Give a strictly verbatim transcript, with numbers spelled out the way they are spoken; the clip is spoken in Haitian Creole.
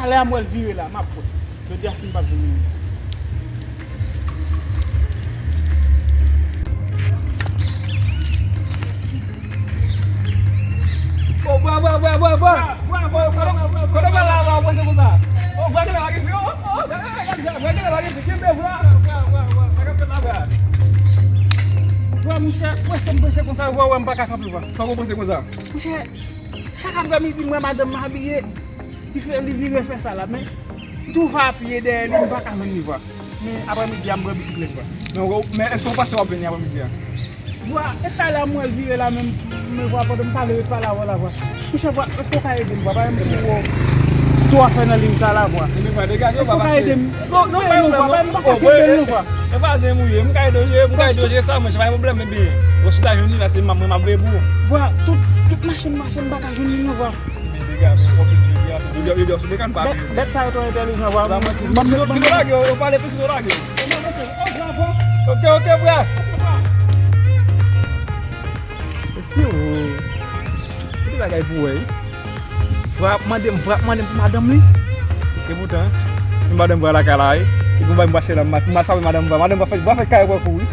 Talè a m wè l vire la, m ap wè. Jodi a si m p ap jwenn li. Oh, bra, bra, bra, bra, bra. Bra, bra, bra, bra, bra. Kote bra la, bra, panse konsa? Oh, bra, genlè pa gen fi, oh, oh, oh, bra, genlè pa gen fi. Kenbe bra. Bra, bra, bra, bra. Sa k ap fèt la, bra? Bra, monchè, wè, se m panse konsa, bra, wè, m pa ka kanpe, bra. Sa w panse konsa? Monchè, chak aprèmidi, m wè madanm m abiye. Li fè, li vire fè sa la, men m tou va apiye dèyè li, m pa ka jwenn li, vwa. Men aprèmidi a, m pran bisiklèt, vwa. Men, men èske w panse w ap jwenn li aprèmidi a? Vwa, e talè a m wè l vire la, men, men vwa, pandan m ta leve pale avè w la, vwa. Monchè, vwa, èske w ka ede m, vwa? Pa yon ti wo tou afè nan liy sa la, vwa. Ebyen, vwa, degaje w, vwa, pase. Èske w ka ede m? Non, non, pa yon pwoblèm, non, vwa, pa, m pa ka kenbe l, non, vwa. E vwazen m ou ye, m ka ede w jere, m ka ede w jere sa, mwen, se pa yon pwoblèm, ebyen. Bon, si w ta jwenn li la, se mwen, mwen, m ap veye pou ou. Vwa, tout, tout mache m mache, m pa ka jwenn li, non, vwa. Yo di a, men w ap vin jodi a, yo di a, yo di a sou dekan pa vin. Bèt sa yo twò entèlijan, vwa. Ban m, ban m, ban m. Yo lage, yo pale plis yo lage. Ok, ok, frè. Mèsi, o. Ki bagay pou wè, wi. Frè ap mande m, frè ap mande m pou madanm li. E poutan, m madanm vwa lakay la, wi. E pou bay m mache la, m ma-, m ma frape madanm vwa. Madanm vwa fè, vwa fè kay wè kou, wi.